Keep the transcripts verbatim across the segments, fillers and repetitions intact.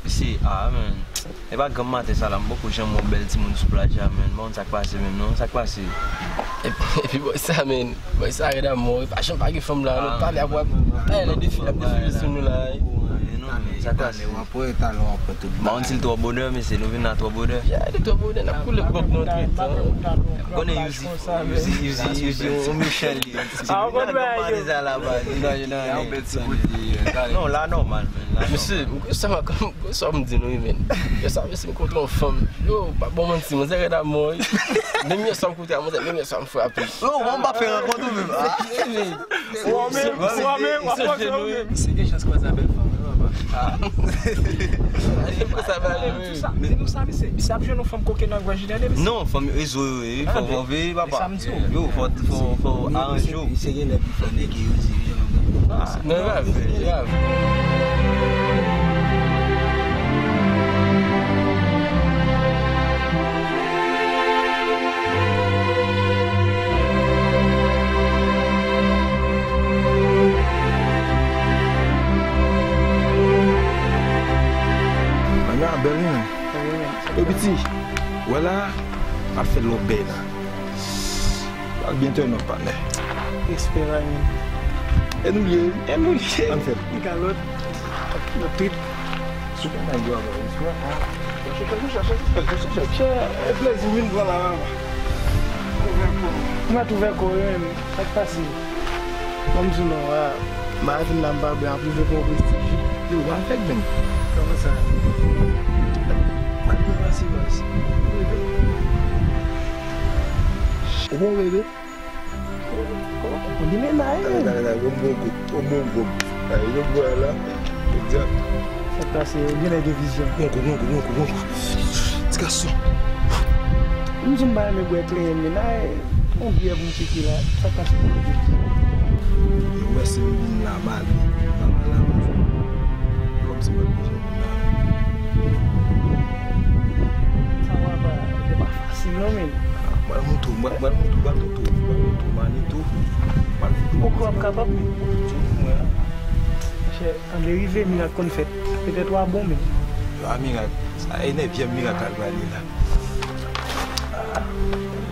Mesye, ah, man. E pa granm maten sa la, m poko janm wè yon bèl timoun sou plaj la, man. M pa konn sa k pase menm, non. Sa k pase? Epi, epi bòy sa, man. Bòy sa rèd amò. E pa janm pa gen fanm la, non. Pale avè w. Eh, lè defi, l ap defile sou nou la. Sa k pase? M pa konn si l twò bonè, mesye. Nou vin la twò bonè. Ya, li twò bonè. N ap koule gwòg nou antretan. Konnen Yuzi, Yuzi, Yuzi, Yuzi, yon mechan li. Ah, ou konn bagay yo. Non, la nòmal, man, la nòmal. Mesye, m konn sa m, m konn sa m di nou, wi, men. Yo, sa, mesye, m kontre yon fanm. Yo, pa bon manti, manzè rèd amò, wi. Menm yè swa m koute a manzè, menm yè swa m frape. Yo, bon, m pa fè rankont ou menm. Ah. Ou menm, ou menm, w ap panse ou menm. Se gen chans konsa bèl fanm, wi, papa. Ah. Konsa bèl, wi. Di nou sa, mesye. Misye ap jwenn yon fanm kokenn ak vwajinè, mesye. Non, fanm yo, rezo yo, wi. Fò, fò veye, papa. Yo, fò, fò, fò aranje w. Se gen lè pou fè nèg yo di jan nan. Ah, non, grav, grav. Bagay a bèl, wi, men. Yo, piti, wè la, ap fè lòbèy la. Pral byen tènòt, patnè. Respè, Raymi. E nou l ye, wi. E nou l ye. Ann fè l. Li kalòt. Yo trip. Sou pa nèg yo avè respè. Chè, e plezi m vin pran la, mama. Ouvè kò w. Mwen ouvè kò w, wi, men. Sa k pase? Ban m di w non, a, m pa vin la, m pa byen, ap rive pou yon prestij. Yo, w avèg menm. Kòman sa? M ap byen pase, baz. Ou bon, bebe? Ou gen mennaj, wi. Talè, talè, talè, bon, bon kout, bon, bon kout. Ay, yo bwè la. Egzak. Sa k pase, ou gen lè gen vizyon. Bon kou, bon kou, bon kou, bon kou. Ti gason. M di m pa renmen bwè klenyen, men la, yon byè pou m tcheke la. Sa k pase pou m tcheke? Yo wè si m vin la, m ale. M pa pale avè w. Kòmsi m pa t bezwen vin la. Sa w ap fè, se pa fasil, non, men. M pral montre w, m pral, m pral montre w, m pral montre w, m pral montre w, Manito. M pral montre w. Ou kwè w ap kapab, men? Monchè, ann rive mirak konn fèt. Petèt w a bon, men. Yo, a mirak. Sa e nèvyèm mirak la l prale la.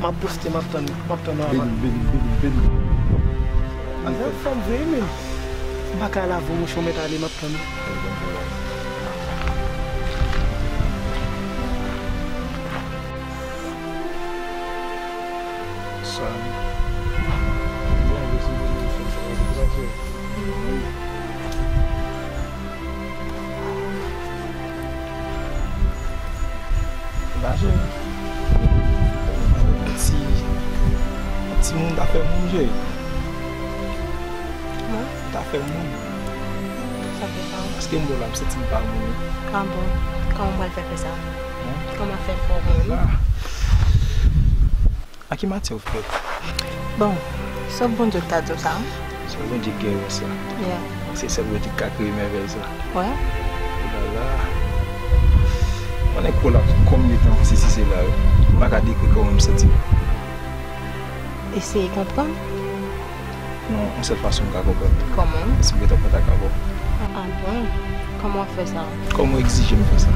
M ap poste, m ap tann, m ap tann w avan. Beni, beni, beni, beni. Anfòm vre, men. M pa ka lave w, monchè, w mèt ale, m ap tann ou. Mache. Ti, ti moun ta fè moun je. Kòman? Ta fè moun. Sa fè sa? Paske m wè la, m santi m pa moun. Ah bon? Kòman w pral fè fè sa? Kòman fè fè w moun? Ah. A ki matyè w fèt? Bon, sòf Bondye k ta di w sa, wi. Sòf Bondye k gen rès la. Yeah. Se sèl Bondye k ka kreye mèvèy sa. Wè. Olala. Mwen nèg kolap konbyen tan si, si se la, wi. M pa ka dekri kòman m santi m. Eseye konprann. Non, yon sèl fason m ka konprann. Kòman? Si m ret an kontak avè w. Ah bon? Kòman w ap fè sa? Kòman w egzije m fè sa?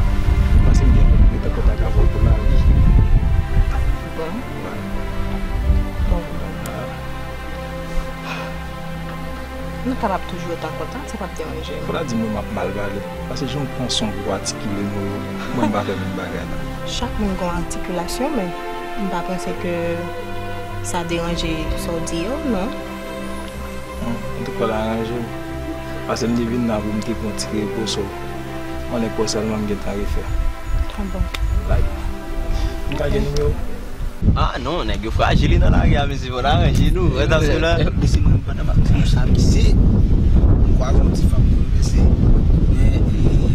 Paske m gen pou m ret an kontak avè w pou lavi. Bon. Wè. Bon, bon. Nou kapab toujou ret an kontak, sa p ap deranje nou. Fò w ta di mwen m ap mal pale. Paske jan w pran son pou w atikile mo yo, mwen m pa fè menm bagay la. Chak moun gen yon atikilasyon, men m pa panse ke sa deranje sa w di yo, non. Hmm, antouka, l aranje m. Paske m te vin la pou m te pran ti repo, so, mwen nenpòt sèlman m gentan refè. Ah bon? Like, m ka gen nimewo? Ah non, nèg yo frajil nan lari a, mesye, fò n aranje nou. Wè, tankou la. Mesye, mwen, pandan m ap di nou sa, mesye. Avè yon ti fanm bouleverse. Men, e,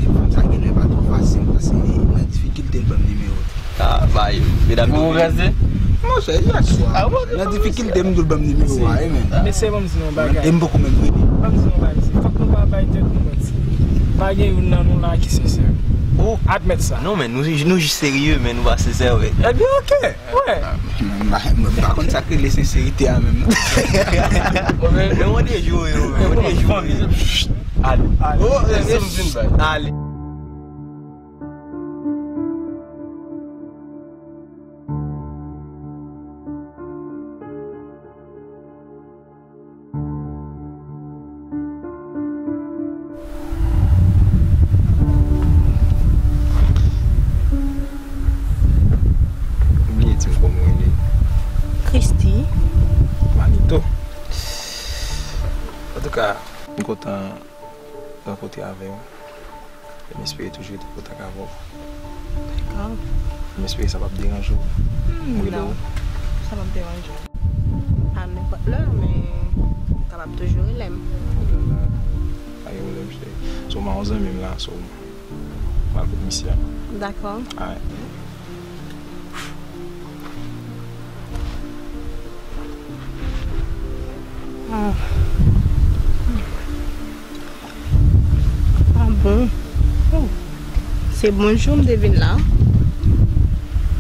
fanm sa gen lè pa twò fasil, paske nan difikilte l ban m nimewo. Ah, bay, medam yo vini. Monchè, yè swa, nan difikilte m di l ban m nimewo a, wi, men. Mesye, ban m di nou yon bagay. E m poko menm rele. Ban m di nou yon bagay, mesye. Fòk nou pa bay tèt nou manti. Pa gen youn nan nou la ki sensè. Admèt sa. Non, men nou, nou jis serye, men nou pa sensè, wi. Ebyen, oke. Wè. M pa, m pa konn sa k rele senserite a menm. Men on de jou, yo, on de jou. Ale. Oh, ale. Bliye di m kòman w rele. Christy. Manito. Antouka, m kontan rankontre avè w. E m espere toujou rete an kontak avè w. Dakò. M espere sa p ap deranje w. Hmm, non, sa p ap deranje w. Pa nenpòt lè, men ou kapab toujou rele m. Pa gen pwoblèm, cheri. So, m a yon zanmi m la, so, m al kot misye a. Dakò. Alright. Ah. Ah bon? Oh. Se bonjou m te vin la.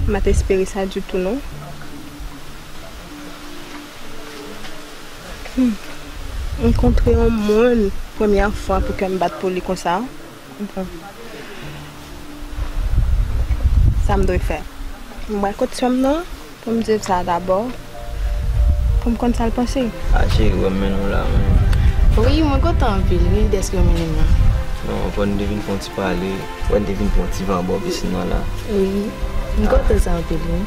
M pa t espere sa ditou, non. Hmm. M kontre yon moun premyè fwa pou kè m bat pou li konsa. Bon. Sa m dwe fè? M pral kot sè m nan pou m di l sa dabò, pou m konn sa l panse. Ah, cheri, wè m mennen w la, men. Wi, mwen kontan anpil, wi, dèske w mennen m la. Non, fò n te vin fè yon ti pale, wè n te vin pran yon ti van bò pisin nan la. Wi, m kontan sa anpil, wi.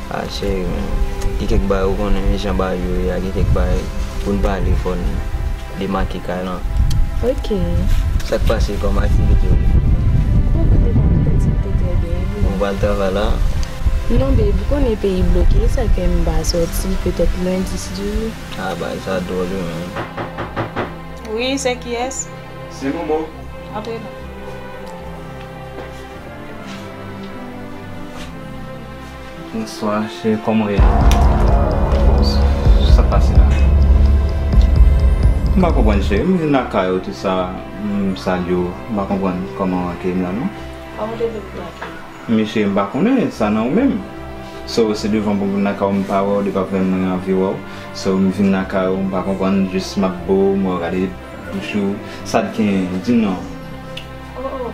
Ah, cheri, men. Gen kèk bagay ou konnen jan bagay yo ye a, gen kèk bagay pou n pale, fò n demake kay lan. Ok. Sa k pase kòm aktivite w? Bon, mwen te fè yon ti aktivite trè byen, wi. Ou pral travay la? Non, babe, ou konnen peyi bloke, sa k fè m pa sòti, petèt lendi, si Dye vle. Ah, bagay sa dwòl, wi, men. Wi, se kiyès? Se Momo. Antre non. Bonswa, cheri, kòman w ye? Sa k pase la? M pa konprann, cheri. M vin lakay ou, tout sa, m salye w. M pa konprann kòman w akeyi m la, non. Kòman w te vle pou yo akeyi w? Men cheri, m pa konnen, sa nan ou menm. So, se devan pou m vin lakay ou, m pa wè w, depi apre mwen anvi wè w. So, m vin lakay ou, m pa konprann, jis m ap bo, m wè w gade bouch ou, sa t gen, di m non. Oh, oh,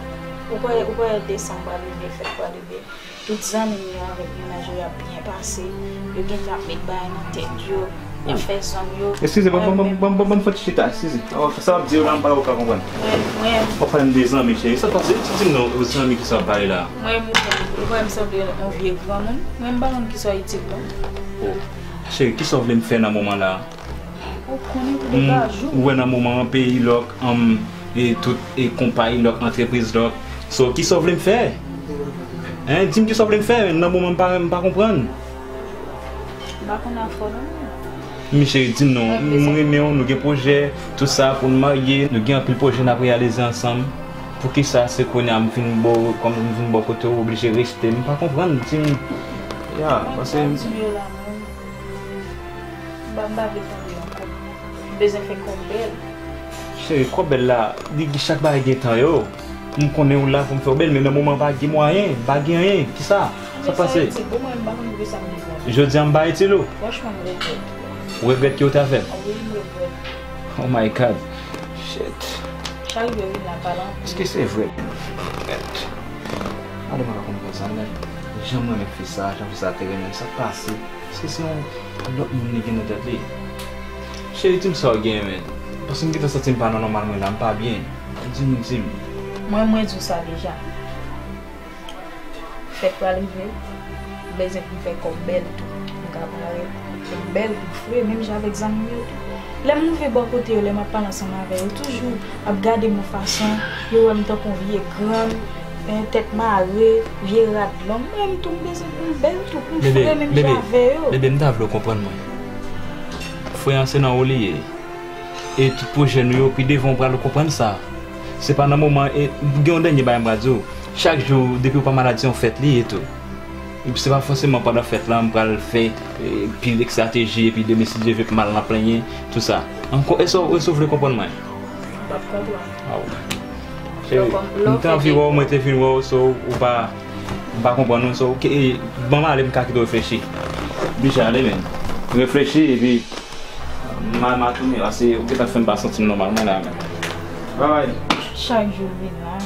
ou kwè, ou kwè desanm pral rive, fèt pral rive. Tout zanmi m yo avèk mennaj yo, y ap byen pase. Yo gentan ap met bagay nan tèt yo. Y ap fè zòn yo. Eskize, ban, ban, ban, ban, ban, ban m fè ti chita, eskize. Sa w ap di yo la, m pa wè ou ka konprann. Mwen, mwen. W ap pale m de zanmi, cheri. Sa k pase? Di m non, zanmi ki sa w ap pale la? Mwen, mwen, ou wè m sanble yon vye granmoun. Mwen, m pa konn ki sa w itil non. Oh. Cheri, ki sa w vle m fè nan moman la? Ou konnen pou de kajou. M wè nan moman an, peyi lòk, anm, e tout, e konpayi lòk, antrepriz lòk. So, ki sa w vle m fè? Hein, di m ki sa w vle m fè, nan moman m pa, m pa konprann. M pa konn afè w non. Miche, di m non, m renmen w, nou gen pwojè, tout sa, pou n marye, nou gen anpil pwojè n ap reyalize ansanm. Poukisa se kounye a m vin bò, kòm m vin bò kote w, oblije rejte m? M pa konprann, di m. Ya, paske. M pa vle tande ankò. M bezwen fè kò bèl. Cheri, kò bèl la, li, chak bagay gen tan yo. M konnen w la pou m fè w bèl, men nan moman pa gen mwayen, pa gen anyen. Kisa? Sa k pase? Jodi a m pa itil ou. Franchman, m regrèt. Ou regrèt ke w ta fè l? Wi, m regrèt. Oh my God. Shit. Chak jou vin la pale anpil. Èske se vre? Regrèt. Madanm, mwen pa konprann sa, men jan mwen renmen fi sa, jan fi sa te renmen m, sa k pase? Èske se yon lòt moun li gen nan tèt li? Cheri, di m sa w gen, men. Paske m gentan santi m pa nan nòmal mwen la, m pa byen. Di m, di m. Mwen, mwen di w sa deja. Fèt pral rive, m bezwen pou m fè kò m bèl tou. M ka parèt pou m bèl, pou m fre, menm jan avèk zanmi m yo tou. Lè m rive bò kote yo, lè m ap pale ansanm avè yo, toujou ap gade m yon fason, yo wè m tankou yon vye grann, eh, tèt mare, vye rad long. Mwen menm tou, m bezwen pou m bèl tou, pou m fre menm jan avè yo. Bebe, m ta vle w konprann mwen. Fre an se nan ou li ye. E tout pwojè nou yo, pi devan w pral konprann sa. Se pa nan moman, e gen yon dènye bagay m pral di w. Chak jou, depi w pa malad, se yon fèt li ye tou. Se pa fòseman pandan fèt la, m pral fè, e, pil estrateji, epi demen, si Dye vle, pou m al nan plenyen, tou sa. Ankò, èske w, èske w vle konprann mwen? M p ap konprann. Aw. Cheri, m te anvi wè w, mwen te vin wè w, so ou pa, ou pa konprann, non, so, ok, e, ban m ale, m ka kite w reflechi. Oblije ale, men. Reflechi, epi, m a, m a tounen, paske ou gentan fè m pa santi m nòmal, mwen la, men. Bye bye. Chak jou l vin la,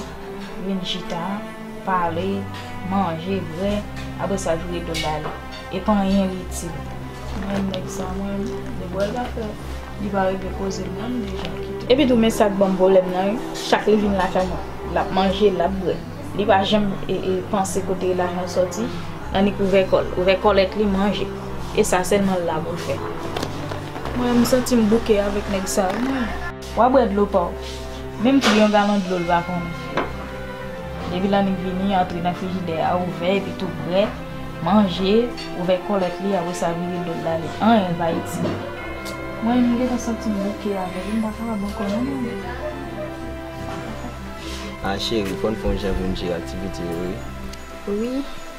vin chita, pale, manje, bwè, apre sa vire do l ale. E pa anyen li itil. Mwen, nèg sa, mwen, depi w wè l pa fè, li pa regle koze l, mwen, m deja kite. Epi tou, men sa k ban m pwoblèm nan, wi. Chak li vin lakay mwen, l ap manje, l ap bwè. Li pa janm, e, e, panse kote lajan sòti, annik ouvè kò l, ouvè kòlèt li, manje. E sa sèlman l la pou l fè. Mwen, m santi m bouke avèk nèg sa, wi, mwen. W a bwè dlo pa w. Menm tou yon galon dlo l pa konnen. Depi l annik vini, antre nan frijidè a, ouvè, epi tou bwè, manje, ouvè kòlèt li, apre sa vire do l ale. Anyen l pa itil. Mwen, m gentan santi m bouke avè l, m pa kapab ankò non, mwen. A cheri, fò n fè yon jan pou n jere aktivite yo, wi. Wi.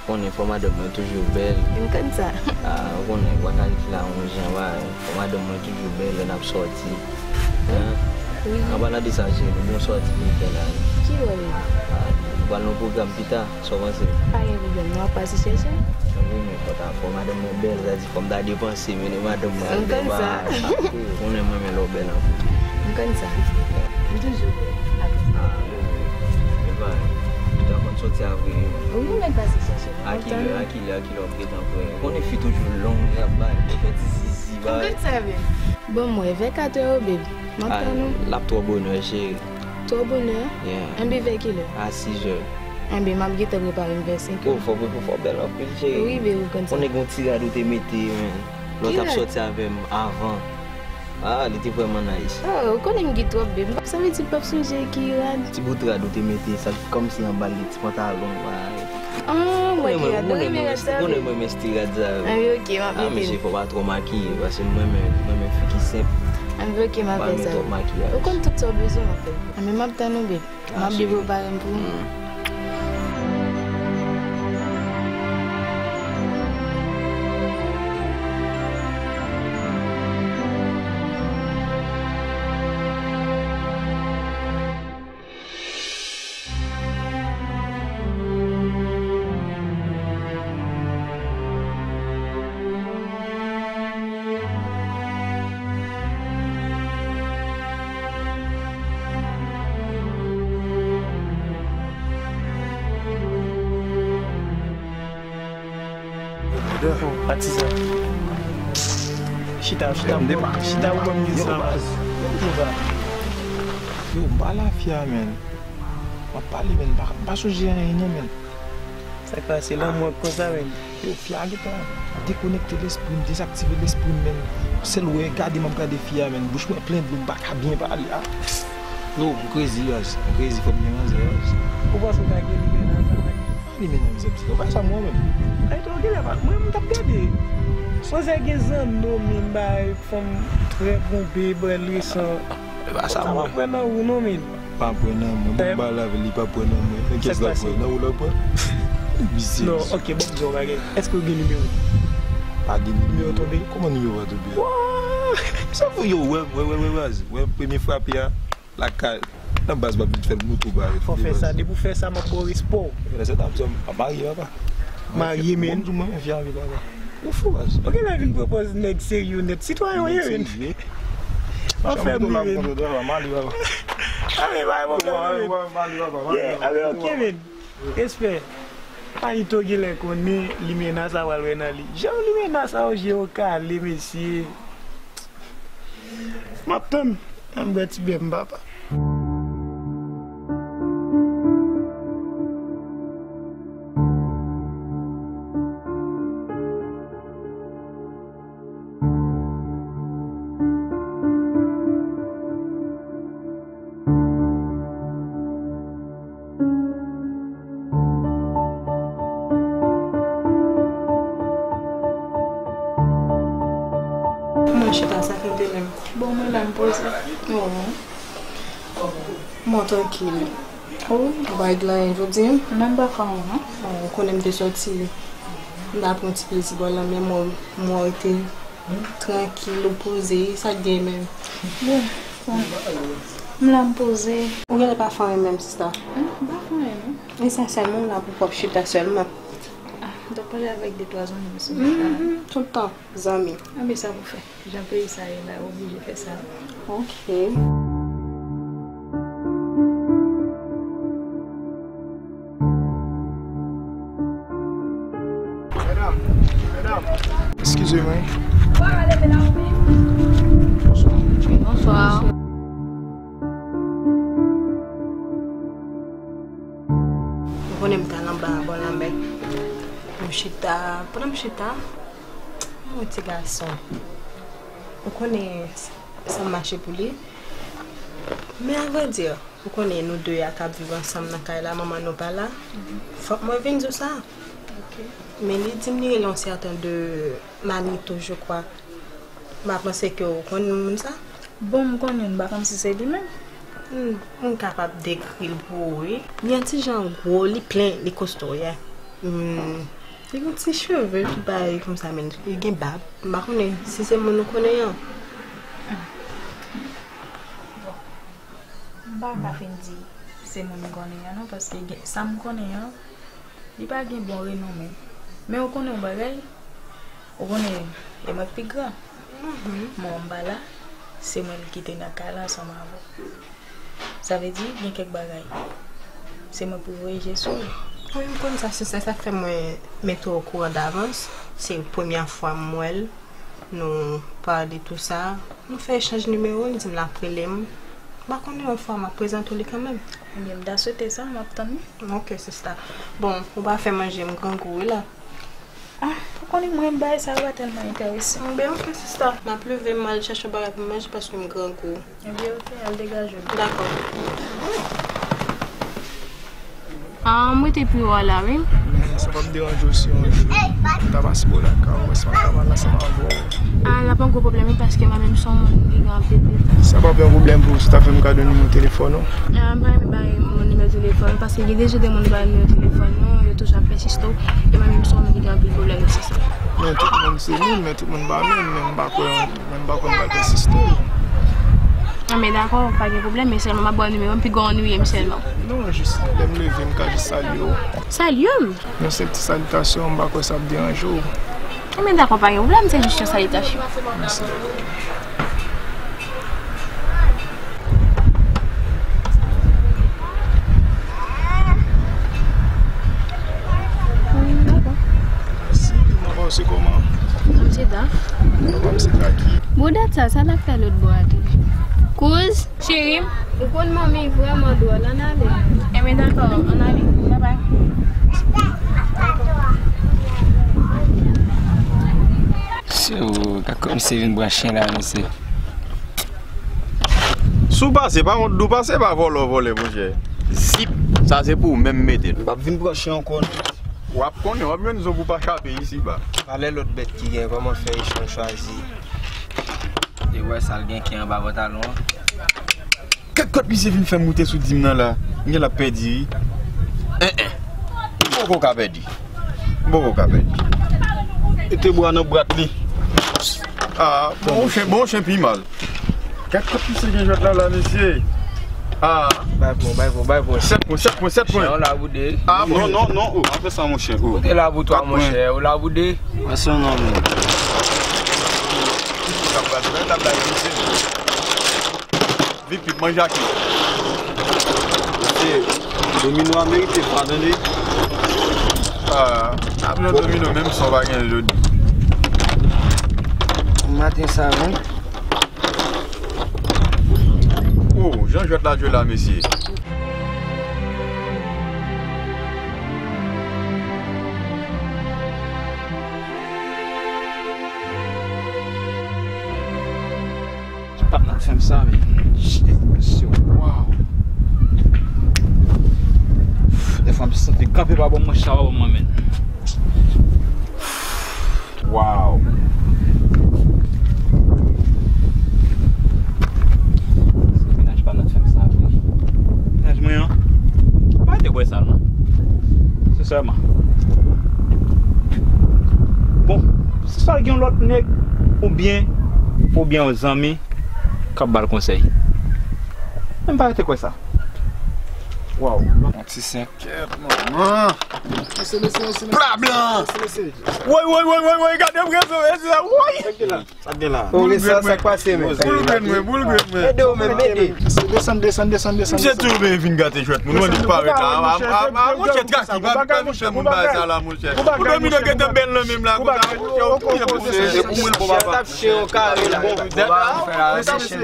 Konnen fò madanm mwen toujou bèl. M konn sa. A, ou konnen, w a ka ret la yon jan, bagay. Fò madanm mwen toujou bèl lè n ap sòti. Hen? Wi. An palan de sa, cheri, nou gen yon sòti pou n fè la, wi. Kilè, baby? A, nou pral nan yon pwogram pita, sa w panse? Pa gen pwoblèm, non, w ap pase chèche? Wi, men fò ta, fò madanm mwen bèl, sa di fò m ta depanse, mennen madanm mwen al nan bar. M konn sa. Ou konnen mwen renmen lè w bèl anpil. M konn sa. M toujou bèl. A, wi, wi. E pa, ou ta konn sòti a vre? Wi, mwen pase chèche. A kilè, a kilè, a kilè w ap gentan prè? Ou konnen fi toujou long, y ap bay, yo fè ti zizi, bay. Ban m wè, vè katè yo, babe. M ap tann ou. L ap twò bonè, cheri. Twò bonè? Yeah. Enben, vè kilè? A sis è. Enben, m ap gentan prepare m vè senk è. Oh, fò, fò, fò bèl anpil, cheri. Wi, babe, ou konn sa. Konnen gen yon ti rad ou te mete, men. Lè w t ap sòti avè m avan. Ah, li te vrèman nice. Oh, ou konnen m gen twòp, babe. Sa vle di m p ap sonje ki rad. Ti bout rad ou te mete, sa kòmsi anba l gen ti pantalon, bagay. Ah, mwen ki rad, ou renmen rad sa, babe? Ou konnen mwen renmen stil rad sa, wi. Ah, ok, m ap mete l. Ah, mesye, fò w pa twò makiye, paske mwen renmen, mwen renmen fi ki senp. Ah, ok, m ap fè sa. Pa renmen twòp makiyaj. Ou konn tout sa w bezwen, m ap fè l. Ah, men m ap tann ou, babe. M ap deprepare m pou ou. Patizan. Chita, chita, chita, ou ban m yon sa. Yo, m pa lafya, men. M ap pale, men, m pa, m pa sonje anyen, non, men. Sa k pase, lanmou an konsa, men. Yo, fi a gentan dekonekte lespri m, dezaktive lespri m, men. Sèl wè, gade m ap gade fi a, men. Bouch mwen plen dlo, m pa ka byen pale, ah. Yo, m krezi, baz. M krezi, fò m gen manzè, baz. Ou panse w ta gen limena sa, men? Pa limena, mizè, mizè. Ou pa sa mwen, men. Ay, to, genlè pa, mwen, m t ap gade. Manzè gen zanno, men, bay, fanm trè gonbe, bay, resan. E pa sa mwen. Sa pa pran nan ou, non, men. Pa pran nan mwen. Bon, m pale avè l, li pa pran nan mwen. Nan kiyès l ap pran? Nan ou l ap pran? Misye. Non, ok, bon, m di yon bagay. Èske w gen nimewo? Pa gen nimewo. Nimewo tonbe? Kòman nimewo pa tonbe? Sa fou yo, wè, wè, wè, wè, baz. Wè, premye frape a, lakay, nan baz, m ap vin fè l moute w bare. Fò fè sa, depi w fè sa, m ap ba w respè w. Lè se ta m di w, m ap marye, papa. Marye, men. Bon, m di w, mwen, men, fi a anvi, papa. Ou fou, baz. Ou genlè vin pran pòz nèg serye nèt. Sitwayen w ye, men. Anfèm li, men. Ale, bay, bon, ale, ok, men. Respè. Ayito genlè konnen limena sa pral wè nan li. Jan limena sa yo je yo kale, mesye. M ap tann. Ann bwè ti bè m, papa. Mwen chita, sa fè m te menm. Bon, mwen la, m poze. Mwen trankil. Oh. Ou pa regle anyen jodi a? Non, m pa fè anyen, non. Bon, ou konnen m te soti. M ta pran ti plezi bò lanmè, mwen, mwen rete trankil, ou poze, sa k gen menm? Bon, bon. M la m poze. Ou genlè pa fè anyen menm, sista. Hmm, m pa fè anyen, non. E sa sèlman, ou la pou w ap chita sèlman. Ah, m t ap pale avèk de twa zanmi m sou sa. Mhm, tout tan, zanmi. Anben, sa pou fè. Jan peyi sa ye la, oblije fè sa. Ok. Medam, medam. Eskize mwen. Bonswa. Bonswa. Ou konnen m t al anba bò lanmè. M chita, pandan m chita, yon ti gason. Ou konnen sa m mache pou li. Men avrèdi, ou konnen nou de a k ap viv ansanm nan kay la, manman nou pa la. Fòk mwen vin di w sa. Ok. Men li di m li rele yon sèten de Manito, je crois. M pa panse ke w konn moun sa. Bon, m konn youn, m pa konn si se li menm. Hmm, m kapab dekri l pou ou, wi. Li yon ti jan gwo, li plen, li kosto, yeah. Hmm, li gen ti cheve ki bay konsa, men li gen bab. M pa konnen si se moun ou konnen an. Bon, m pa ka fin di se moun m konnen an, non, paske gen, sa m konnen an, li pa gen bon renome. Men ou konnen yon bagay? Ou konnen, e mwen k pi gran. Mhm. Mwen, m pa la, se mwen ki te nan kay la ansanm avè w. Sa vle di, gen kèk bagay, se mwen pou voye je sou li. Wi, m konn sa, se sa, sa k fè mwen mete w okouran davans. Se premyè fwa m wè l. Nou pale tou sa. Nou fè echanj nimewo, li di m l ap rele m. M pa konnen, yon fwa m ap prezante w li kanmenm. Ebyen, m ta swete sa, m ap tann li. Ok, sista. Bon, ou pa fè manje, m grangou, wi la. Ah, ou konnen mwen, bagay sa yo pa tèlman enterese m. Ebyen, ok, sista. M ap leve, m al chèche yon bagay pou m manje paske m grangou. Ebyen, ok, al degaje w. Dakò. Ah, m rete pi wo a la, wi. Men sa p ap deranje w si yon jou m ta pase bò lakay ou, si m ta pale ansanm avè w. Ah, la pa yon gwo pwoblèm, wi, paske mwen menm se yon moun ki gen anpil defans. Sa p ap yon pwoblèm pou ou, si w ta fè m kado nimewo telefòn ou. Ah, m pa renmen bay moun nimewo telefòn, paske gen deja de moun bay nimewo telefòn nou, yo toujou ap pèsiste w, e mwen menm se yon moun ki gen anpil pwoblèm, se sa. Men tout moun se moun, men tout moun pa menm, men m pa kwè, men m pa kwè m pral pèsiste. Ah, men dakò, pa gen pwoblèm, men sèlman m ap ba w nimewo m, piga w annuiye m sèlman. Non, jis lè m leve, m ka jis salye w. Salye m? Yon senp ti salitasyon, m pa kwè sa ap deranje w. Ebyen, dakò, pa gen pwoblèm, se jis yon salitasyon. Mèsi. Mèsi, mwen pa w se kòman? Mwen se Daf. Mwen pa m se Kaki. Bon, dat sa, sa n ap fè lòt bò a tou? Kouz? Cheri m. Ou konn manmi vrèman dwòl, ann ale. Enben, dakò, ann ale. Babay. Se ou, gad kòman misye vin pran chen la, mesye. Si w pase, pa wont di w pase, pa vòlè w vòlè, monchè. Zip, sa se pou ou menm mete l. M p ap vin pran chen ankò, non. W ap konnen, w ap jwenn zòb ou pa chape isiba. Valè lòt bèt ki gen, kòman fè echanj chwazi. E wè sa l gen ki anba pantalon an. Kèk kòt misye vin fè m moute sou di m nan la. M gen l ap pèdi, wi. En, en. M poko ka pèdi. M poko ka pèdi. Mete bwa nan bwat li. Ah, bon, chen, bon, chen pi mal. Kèk kòt misye gen jwèt la, la, mesye. Ah. Bay pou mwen, bay pou mwen, bay pou mwen. Sèt pwen, sèt pwen, sèt pwen. Chen, w la pou de. Ah, non, non, non, oh, pa fè sa, monchè, oh. Ou te la pou twa, monchè, ou la pou de. Mèsi, non, non. Tab la, tab la, tab la, mesye. Vip, vip, manje ak li. Mesye, domino a merite pa, tande. Ah, ap nan domino, menm san w pa gen jodi. Maten sa, wi. Oh, jan jwèt la jwe la, mesye. Patnè fè m sa, men. Shit, mesye, wow. Dèfwa m santi kanpe pa bò m, mwen chita pa bò m, men. Wow. Sèman. Bon, swa gen yon lòt nèg, oubyen, oubyen yon zanmi k ap ba l konsèy. Men m pa rete kwè sa. Waw. Yon ti senkèt, manman. Mesye, mesye, mesye, mesye. Pla blan. Mesye, mesye. Woy, woy, woy, woy, woy, gade m rezo, mesye sa, woy. Sa k gen la? Sa k gen la? Ou gen sa, sa k pase, men? Boul grenn mwen, boul grenn mwen. Ede w menm, ede. Desann, desann, desann, desann. Misye tou byen vin gate jwèt moun, mwen li parèt la. A, a, a, monchè, traki, pa, pa, monchè, moun bagay sa la, monchè. Ou domine gentan bèl nan menm la, konsa, monchè, ou touye, monchè. Se pou mwen, bon, papa. Chèf ap chen yon kare la.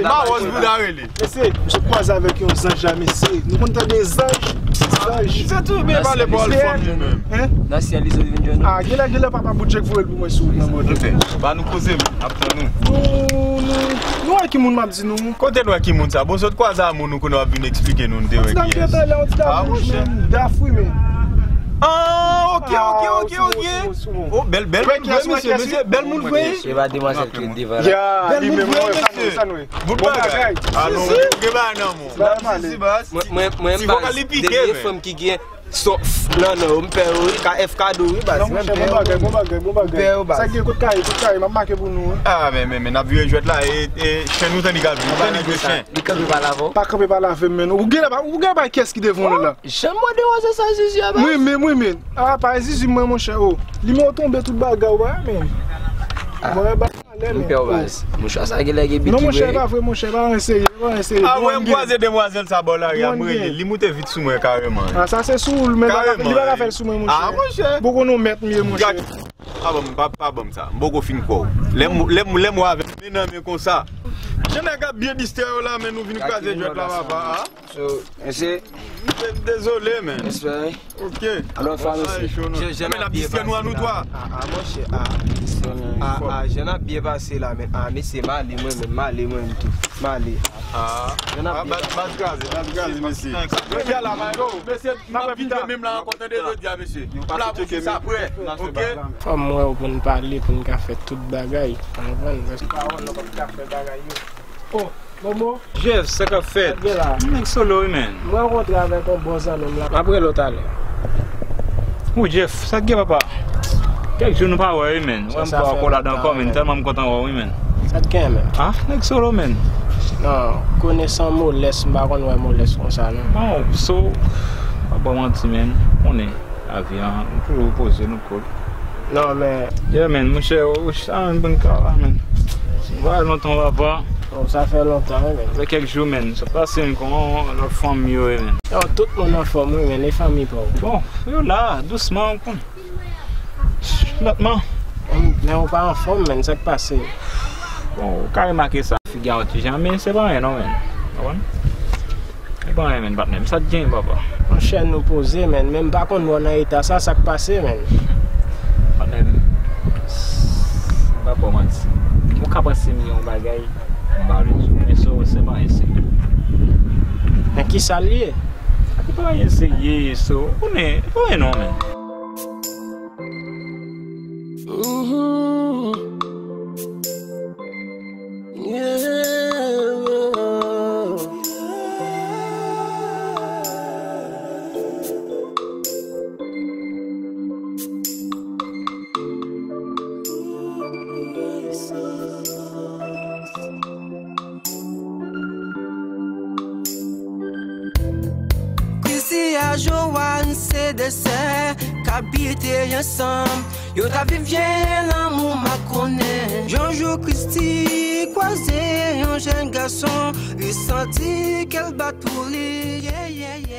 Mawòz bouda rele. Mesye, misye kwaze avèk yon zanj la, mesye. Nou konn tande zanj, zanj. Se tou byen pale bòl fòm li menm. Nan syèl li sot vin jwenn nou. Ah, genlè, genlè papa Boutjek voye l pou mwen sou wout nan bòdè. Ok. Ba nou koze, m ap tann ou. Nou, nou, nou wè ki moun m ap di nou. Kote nou wè ki moun sa? Bon, sot kwaze a moun ou konnen w ap vin eksplike nou, nou te wè kiyès. Yon ti dam ki gentan la, yon ti dam wouj, men, daf wi, men. Ah, ok, ok, ok, ok. Oh, bèl, bèl moun vre, mesye, mesye, bèl moun vre. Se pa demwazèl ki devan la. Bèl moun vre, mesye. Bout bagay. Ah non, gen bagay nan men w. Mwen, mwen, mwen, baz, dènye fanm ki gen son, non, non, m pè yo wi, ka F kado wi, baz. Non, monchè, bon bagay, bon bagay, bon bagay. M pè yo, baz. Sa gen kote kay, kote kay, m ap make pou nou, wi. Ah, men, men, men, n ap vire jwèt la, e, e, chen nou tande li ka vin, nou tande jwe chen. Li kanpe pa l avè w? Pa kanpe pa l avè m, men. Ou genlè pa, ou genlè pa kiyès ki devan w la. Jan m wè demwazèl sa, Zizi a, baz. Mwen menm, mwen menm. Ah, pa Zizi mwen, monchè, oh. Li men w tonbe tout bagay, w wè, men. Mwen, baz. M pè w, baz. Mouchwa sa genlè gen bit. Non, monchè, pa vre, monchè, pa anyen serye, pa anyen serye. Ah, wè, m kwaze demwazèl sa bò lari a, m rele l, li moute vit sou mwen kareman. Ah, sa se sou ou l, men li pa ka fè l sou mwen, monchè. Ah, monchè. Poko nou mèt m ye, monchè. Pa ban m, pa, pa ban m sa. M poko fin kwè w. Lè m, lè m, lè m wè avè m men nan men konsa. Jan nèg ap byen distrè yo la, men nou vin kraze jwèt la, papa, ah. So, mesye. Dezole, men. Respè. Ok. Lòt fwa, mesye. Jan n ap byen pase la. Ah, ah, monchè, ah. Ah, ah, jan n ap byen pase la, men. Ah, mesye, m ale mwen menm, m ale mwen menm tou. M ale. Ah, baz kraze, baz kraze, mesye. Jodi a la, mesye, m ap vin jwe menm la ankò, tande jodi a, mesye. M la pou sa prè, ok? Fò m wè w pou n pale, pou n ka fè tout bagay. Konprann? Paske pawòl nou p ap ka fè bagay yo. Oh, Momo. Jeff, sa k ap fèt? Sa k gen la? Nèg Solo wi, men. M rankontre avèk yon bon zanmi m la. M ap rele w talè. Ou Jeff, sa k gen, papa? Kèk jou nou pa wè wi, men. Wè m pa wè w ladan ankò, men. Tèlman m kontan wè w wi, men. Sa k gen, men? Ah, nèg Solo, men. Non, konesan molès, m pa konn wè molès konsa, non. Non, so, pa ban manti, men. Konnen. Lavi a, nou toujou poze, nou cool. Non, men. Yeah, man, monchè, ou, ou, sa menm pou n ka la, man. Sa fè lontan, papa. Bon, sa fè lontan, wi, men. Sa fè kèk jou, man. Sa pase m kon lòt fanmi yo, wi, man. Yo, tout moun anfòm, wi, men, e fanmi pa w? Bon, yo la, dousman, ou konn. Lantman. Men ou pa anfòm, man, sa k pase? Bon, ou ka remake sa. Figi a yon ti jan, men se pa anyen non, men. Konprann? Se pa anyen, men, patnè m. Sa t gen, papa? Monchè, nou poze, men. Men m pa konn wè w nan eta sa, sa k pase, men? Patnè m, m pa ba w manti. Ou ka panse m gen yon bagay, m pa vle di w. Men so, se pa anyen serye. Men kisa l ye? Se pa anyen serye, so, ou konnen, se pa anyen non, men. Chrissy a Joanne se de sè k abite ansanm. Yo t ap viv vye lanmou makonnen. Yon jou Chrissy kwaze yon jèn gason, li santi kè l bat pou li. Yeah, yeah, yeah.